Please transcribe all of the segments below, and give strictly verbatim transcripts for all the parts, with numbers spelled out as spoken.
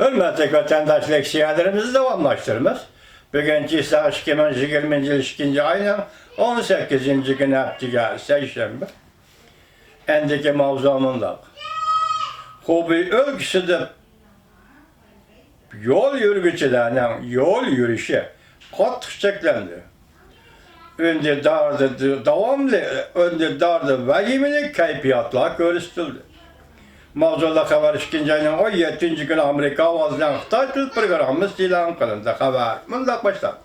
ھۆرمەتلىك ۋەتەنداش، لېكسىيەلىرىمىزنى داۋاملاشتۇرىمىز. بۈگۈن چىسا ئىككى مىڭ يىگىرمىنچى يىل ئىككىنچى ئاينىڭ ئون سەككىزىنچى كۈنى، ھەپتىگە سەيشەنبە. ئەندىكى ماۋزۇ مۇنداق. خۇبېي ئۆلكىسىدە يول يۈرگۈچىلەرنىڭ يول يۈرۈشى قاتتىق چەكلەندى. ئۈندىداردا داۋاملىق، ئۈندىداردا ۋەھىمىلىك كەيپىياتلار كۆرسىتىلدى. ماۋزۇلۇق خەۋەر ئىككىنچى ئاينىڭ ئون يەتتىنچى كۈنى ئامېرىكا ئاۋازىنىڭ خىتاي تىل پروگراممىسىدا ئېلان قىلىندى. خەۋەر مۇنداق باشلاندى.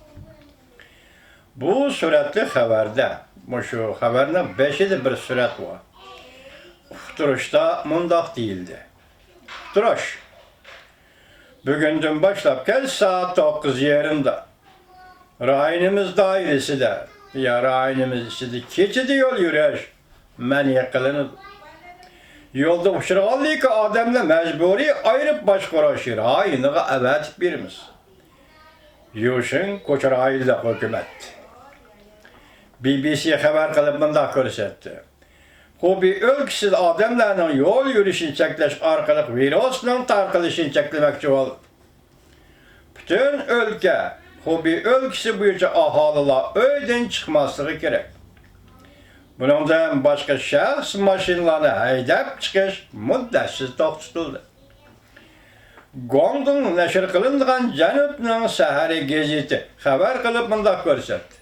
بۇ سۈرەتلىك خەۋەردە، مۇشۇ خەۋەرنىڭ بېشىدا بىر سۈرەت بار. ئۇقتۇرۇشتا مۇنداق دېيىلدى. ئۇقتۇرۇش. بۈگۈندىن باشلاپ كەچ سائەت توققۇز يېرىمدا رايونىمىز دائىرىسىدە يا رايونىمىز ئىچىدە كېچىدە يول يۈرۈش مەنئى قىلىنىدۇ. يولدا ئۇچرىغانلىكى ئادەمنى مەجبۇرىي ئايرىپ باشقۇرۇش رايونىغا ئەۋەتىپ بېرىمىز. يۇشىن كوچا رايونلۇق ھۆكۈمەت. بى بى سى خەۋەر قىلىپ مۇنداق كۆرسەتتى. خۇبېي ئۆلكىسىدە ئادەملەرنىڭ يول يۈرۈشىنى چەكلەش ئارقىلىق ۋىرۇسنىڭ تارقىلىشىنى چەكلىمەكچى بولدى. پۈتۈن ئۆلكە، خۇبېي ئۆلكىسى بويىچە ئاھالىلەر ئۆيدىن چىقماسلىقى كېرەك. بۇنىڭدىن باشقا شەخس ماشىنىلارنى ھەيدەپ چىقىش مۇددەتسىز توختىتىلدى. گۇاڭدۇڭ نەشر قىلىنىدىغان جەنۇبنىڭ سەھەرى گېزىتى خەۋەر قىلىپ مۇنداق كۆرسەتتى.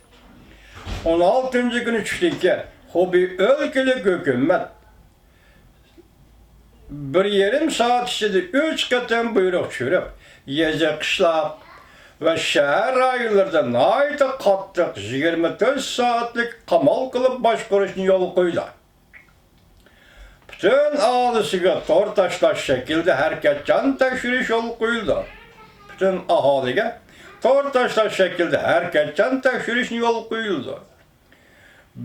ئون ئالتىنچى كۈنى چۈشتىن كېيىن خۇبېي ئۆلكىلىك ھۆكۈمەت بىر يېرىم سائەت ئىچىدە ئۈچ قېتىم بۇيرۇق چۈشۈرۈپ، يېزا، قىشلاق ۋە شەھەر رايونلىرىدا ناھايىتى قاتتىق يىگىرمە تۆت سائەتلىك قامال قىلىپ باشقۇرۇشنى يولغا قويدى. پۈتۈن ئاھالىسىگە تور تاشلاش شەكلىدە ھەرىكەتچان تەكشۈرۈش يولغا قويۇلىدۇ. پۈتۈن ئاھالىگە تور تاشلاش شەكلىدە ھەرىكەتچان تەكشۈرۈشنى يولغا قويۇلىدۇ.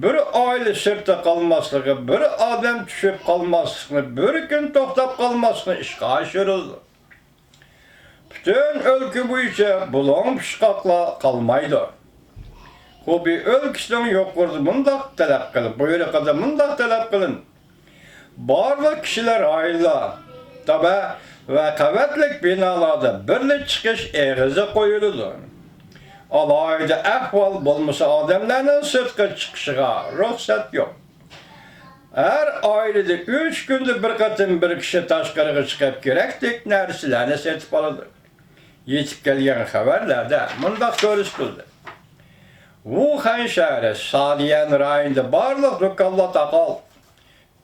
بىر ئائىلە سىرتتا قالماسلىقى، بىر ئادەم چۈشۈپ قالماسلىقنى، بىر كۈن توختاپ قالماسلىقنى ئىشقا ئاشۇرۇلىدۇ. پۈتۈن ئۆلكە بويىچە بۇلۇڭ پۇچقاقلار قالمايدۇ. خۇبېي ئۆلكىسىنىڭ يۇقىرىدا مۇنداق تەلەپ قىلىپ، بۇيرۇقىدا مۇنداق تەلەپ قىلىن. بارلىق كىشىلەر رايونلار، تەبە ۋە قەۋەتلىك بىنالاردا بىرلا چىقىش ئېغىزى قويۇلىدۇ. ئالاھىدە ئەھۋال بولمىسا ئادەملەرنىڭ سىرتقا چىقىشىغا رۇخسەت يوق. ھەر ئائىلىدە ئۈچ كۈندە بىر قېتىم بىر كىشى تاشقىرىغا چىقىپ كېرەكلىك نەرسىلەرنى سېتىپ ئالىدۇ. يېتىپ كەلگەن خەۋەرلەردە مۇنداق كۆرسىتىلدى. ۋۇخەن شەھىرى سادىيەن رايونىدا بارلىق دۇكانلار تاقال.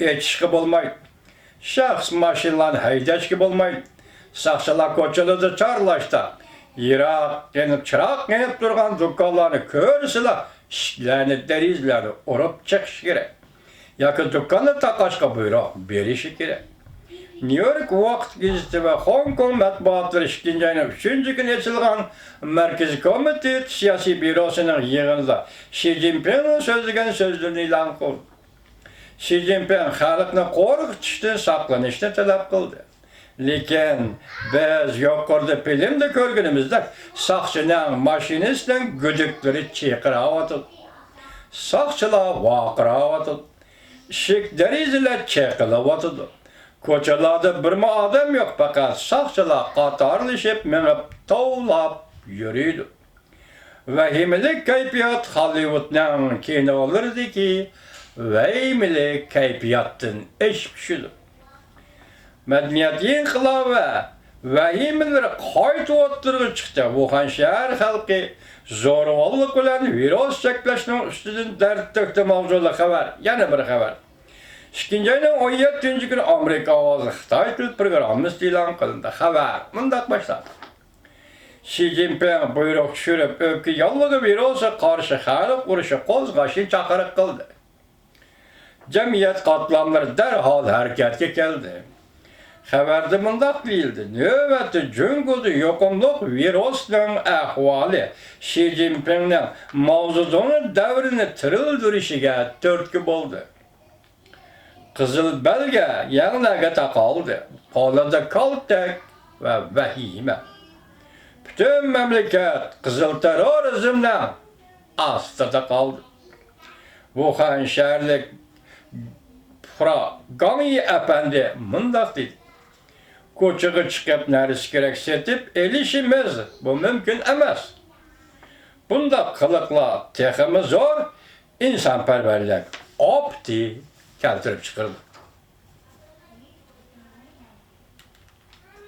ئېچىشقا بولمايدۇ. شەخس ماشىنىلارنى ھەيدەشكە بولمايدۇ. ساقچىلار كوچىلاردا چارلاشتا، يىراق يېنىپ، چىراغ يېنىپ تۇرغان دۇكانلارنى كۆرسىلا، ئىشىكلەرنى، دېرىزىلەرنى ئۇرۇپ چىقىش كېرەك. ياكى دۇكاننى تاقاشقا بۇيرۇق بېرىشى كېرەك. نيۇ يورك ۋاقىت گېزىتى ۋە خوڭكوڭ مەتبۇئاتلىرى ئىككىنچى ئاينىڭ ئۈچىنچى كۈنى ئېچىلغان مەركىزىي كومىتېت سىياسىي بيۇروسىنىڭ يىغىنىدا شى جىنپىڭنىڭ سۆزلىگەن سۆزلىرىنى ئېلان قىلدى. شى جىنپىڭ خەلقنى قورقۇتۇشتىن ساقلىنىشنى تەلەپ قىلدى. لېكىن بىز يۇقىرىدا فىلىمدە كۆرگىنىمىزدەك ساقچىنىڭ ماشىنىسىنىڭ گۈدۈكلىرى چىرقىراۋاتىدۇ. ساقچىلار ۋارقىراۋاتىدۇ. ئىشىك دېرىزىلەر چېقىلىۋاتىدۇ. كوچىلاردا بىرمۇ ئادەم يوق، پەقەت ساقچىلار قاتارلىشىپ مېڭىپ توۋلاپ يۈرىدۇ. ۋەھىمىلىك كەيپىيات خاللىۋۇدنىڭ كىنولىرىدىكى ۋەھىمىلىك كەيپىياتتىن ئېشىپ چۈشىدۇ. مەدەنىيەت ئىنقىلابى ۋە ۋەھىمىلىرى قايتا ئوتتۇرىغا چىقتى. ۋۇخەن شەھەر خەلقى زورىۋاللىق بىلەن ۋىرۇس چەكلەشنىڭ ئۈستىدىن دەرد تۆكتى. ماۋزۇلۇق خەۋەر، يەنە بىر خەۋەر. ئىككىنچى ئاينىڭ ئون يەتتىنچى كۈنى ئامېرىكا ئاۋازى خىتاي تىل پروگراممىسىدا ئېلان قىلىندى. خەۋەر مۇنداق باشلاندى. شى جىنپىڭ بۇيرۇق چۈشۈرۈپ، ئۆپكە ياللۇغى ۋىرۇسىغا قارشى خەلق ئۇرۇشى قوزغاشنى چاقىرىق قىلدى. جەمئىيەت قاتلاملىرى دەرھال ھەرىكەتكە كەلدى. خەۋەردە مۇنداق دېيىلدى: نۆۋەتتە جۇڭگودا يۇقۇملۇق ۋىرۇسنىڭ ئەھۋالى شى جىنپىڭنىڭ ماۋزېدۇڭ دەۋرىنى تىرىلدۈرۈشىگە تۈرتكە بولدى. قىزىل بەلگە يەڭلەرگە تاقالدى. قولىدا كالتەك ۋە ۋەھىمە. پۈتۈن مەملىكەت قىزىل تېررورىزمنىڭ ئاستىدا قالدى. ۋۇخەن شەھەرلىك پۇقرا گاڭ يى ئەپەندى مۇنداق دېدى: كوچىغا چىقىپ نەرسە-كېرەك سېتىپ ئېلىشىمىز، بۇ مۇمكىن ئەمەس. بۇنداق قىلىقلار تېخىمۇ زور ئىنسانپەرۋەرلىك، ئاپىتى كەلتۈرۈپ چىقىرىدۇ.